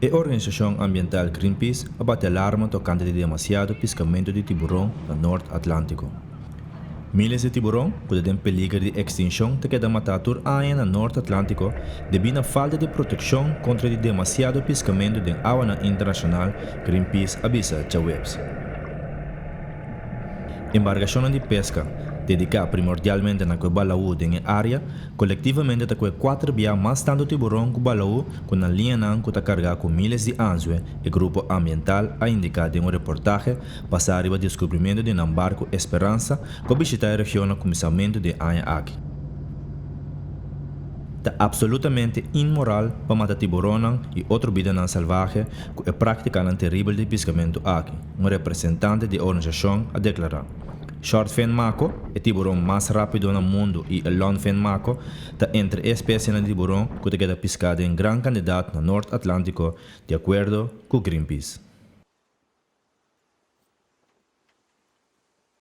E organisashon ambiental Greenpeace a bati alarma tokante di demasiado piskamentu di tiburon na Nort Atlántiko. Miles di tiburon ku ta den peliger di ekstinshon ta keda matá tur aña na Nort Atlántiko debí na falta di protekshon kontra di demasiado piskamentu den awanan internashonal, Greenpeace a bisa djaweps. Embargashonnan di peska, dediká primordialmente na kue balaú den e área, kolektivamente ta kue kuater bia mas tantu tiburon ku balaú ku nan liñanan ku ta kargá ku miles di anzue, e grupo ambiental a indiká den un reportahe basá riba deskubrimentu di nan barku Esperanza ku a bishitá e region na kuminsamentu di e aña aki. Ta absolutamente inmoral pa mata tiburonnan i otro bidanan salvahe ku e práktikanan teribel di piskamentu aki, un representante di e organisashon a deklará. Shortfin mako, e tiburon mas rápido na mundu i e longfin mako ta entre e espesienan di tiburon ku ta keda piská den gran kantidat na Nort Atlántiko, di akuerdo ku Greenpeace.